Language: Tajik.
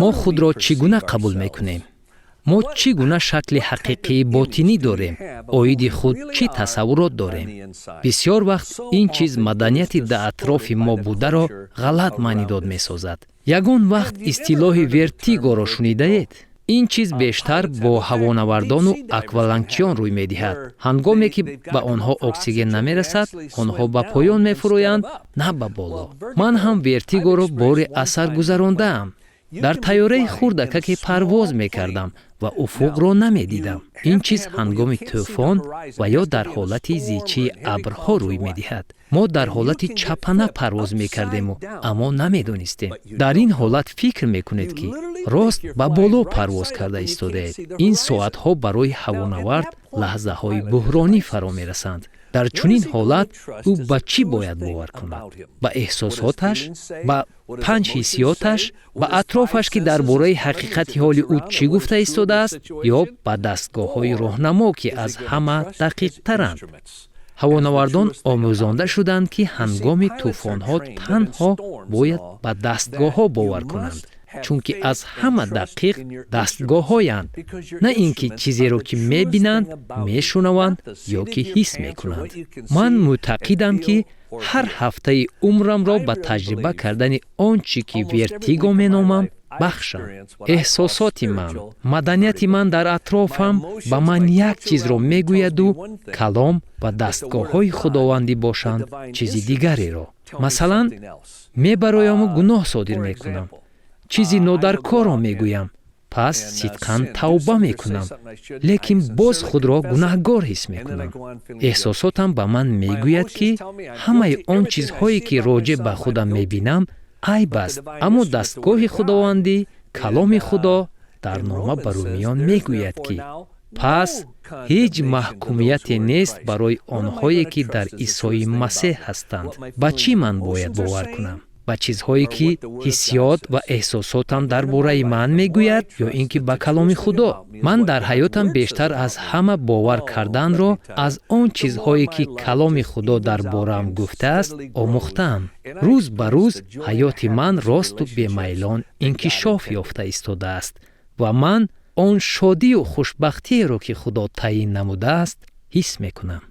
Мо худро чӣ гуна қабул мекунем? Мо чӣ гуна шакли ҳақиқии ботинӣ дорем? Оиди худ чӣ тасаввурот дорем? Бисёр вақт ин чиз маданияти дар атрофи мо бударо ғалат маънидод месозад. Ягон вақт истилоҳи вертигоро шунидаед? Ин чиз бештар бо ҳавонавардону аквалангчиён рӯй медиҳад. Ҳангоме ки ба онҳо оксиген намерасад, онҳо ба поён мефурӯянд, на ба боло. Ман ҳам вертигоро боре аз сар гузарондаам. Дар тайёраи хурдакаке парвоз мекардам ва уфуқро намедидам. Ин чиз ҳангоми тӯфон ва ё дар ҳолати зичии абрҳо рӯй медиҳад. Мо дар ҳолати чапана парвоз мекардему, аммо намедонистем. Дар ин ҳолат фикр мекунед, ки рост ба боло парвоз карда истодаед. Ин соатҳо барои ҳавонавард лаҳзаҳои буҳронӣ фаро мерасанд. Дар чунин ҳолат ӯ ба чӣ бояд бовар кунад? Ба эҳсосоташ, ба панҷ ҳиссиёташ, ба атрофаш, ки дар бораи ҳақиқати ҳоли ӯ чӣ гуфта истодааст, ё ба дастгоҳҳои роҳнамо, ки аз ҳама дақиқтаранд? Ҳавонавардон омӯзонда шуданд, ки ҳангоми тӯфонҳо танҳо бояд ба дастгоҳҳо бовар кунанд, чунки аз ҳама дақиқ дастгоҳҳоянд, на ин ки чизеро, ки мебинанд, мешунаванд ё ки ҳис мекунанд. Ман мӯътақидам, ки ҳар ҳафтаи умрамро ба таҷриба кардани он чӣ ки вертиго меномам, бахшам. Эҳсосоти ман, маданияти ман дар атрофам ба ман як чизро мегӯяду калом ва дастгоҳҳои худовандӣ бошанд, чизи дигареро. Масалан, мебарояму гуноҳ содир мекунам, чизи нодаркорро мегӯям, пас сидқан тавба мекунам, лекин боз худро гунаҳгор ҳис мекунам. Эҳсосотам ба ман мегӯяд, ки ҳамаи он чизҳое, ки роҷеъ ба худам мебинам, айб аст, аммо дастгоҳи худовандӣ, каломи Худо дар нома ба румиён мегӯяд, ки пас ҳеҷ маҳкумияте нест барои онҳое, ки дар Исои Масеҳ ҳастанд. Ба чӣ ман бояд бовар кунам? Ба чизҳое, ки ҳиссиёт ва эҳсосотам дар бораи ман мегӯяд, ё ин ки ба каломи Худо? Ман дар ҳаётам бештар аз ҳама бовар карданро аз он чизҳое, ки каломи Худо дар бораам гуфтааст, омӯхтаам. Рӯз ба рӯз ҳаёти ман росту бемайлон инкишоф ёфта истодааст ва ман он шодию хушбахтиеро, ки Худо таъйин намудааст, ҳис мекунам.